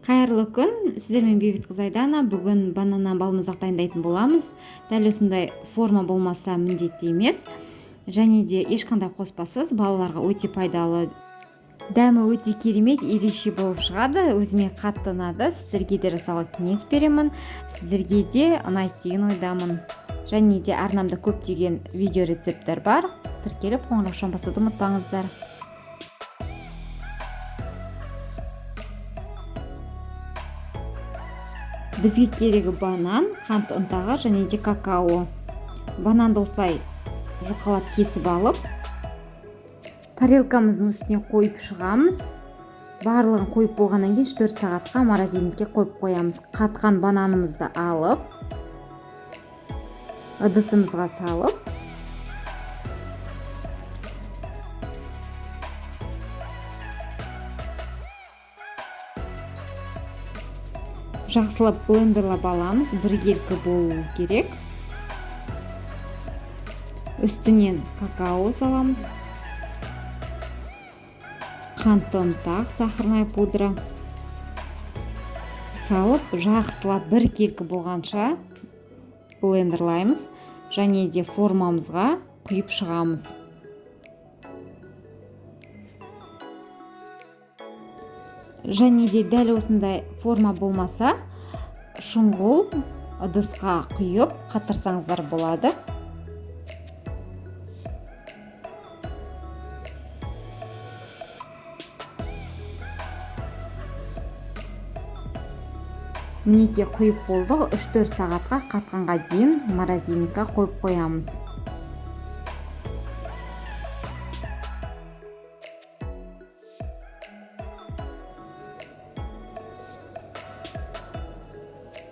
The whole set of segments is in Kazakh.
Қайырлы күн, сіздермен Бейбіт қыз Айдана. Бүгін бананнан балмұздақ дайындайтын боламыз. Дәл осындай форма болмаса міндетті емес. Және де ешқандай қоспасыз, балаларға өте пайдалы. Дәмі өте керемет, ерекше болып шығады. Өзіме қатты ұнады. Сіздерге де жасауға кеңес беремін. Сіздерге де ұнайды деген ойдамын. Және де арнамда көптеген видео рецепттер бар. Тіркеліп қоңыраушаны басуды ұмытпаңыздар. Бізге керегі банан, қант ұнтағы және де какао. Бананды осылай жұқалап кесіп алып, тарелкамыздың үстіне қойып шығамыз. Барлығын қойып болғаннан кейін 3-4 сағатқа морозильникке қойып қоямыз. Қатқан бананымызды алып, ыдысымызға салып, жақсылап блендерлап аламыз, біркелкі болу керек. Үстінен какао саламыз, қантты ұнтақ, сахарная пудра салып, жақсылап біркелкі болғанша блендерлаймыз және де формамызға құйып шығамыз. Және де дәл осындай форма болмаса, шұңғыл ыдысқа құйып қатырсаңыздар болады. Мінекей, құйып болдық. 3-4 сағатқа қатқанға дейін морозильникке қойып қоямыз.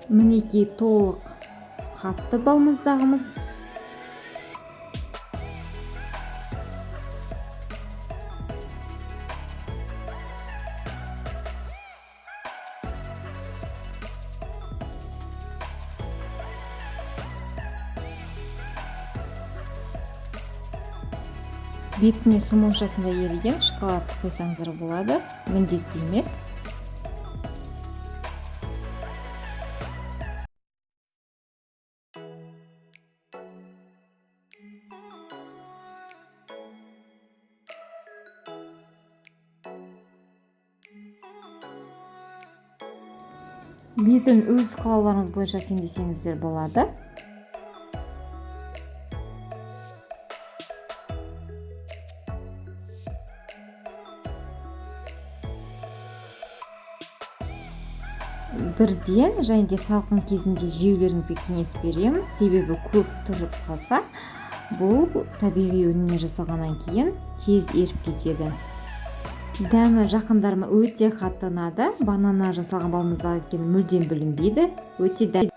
Мінекей, толық қатты балмұздағымыз. Бетіне су моншасында еріген шоколадты қойсаңыздар болады, міндетті емес. Бетін өз қалауларыңыз бойынша әсемдесеңіздер болады. Бірден және де салқын кезінде жеулеріңізге кеңес беремін, себебі көп тұрып қалса, бұл табиғи өнімнен жасалғаннан кейін тез еріп кетеді. Дәмі жақындарыма өте қатты ұнады. Бананнан жасалған балмұздақ екені мүлдем білінбейді. Өте дәмді.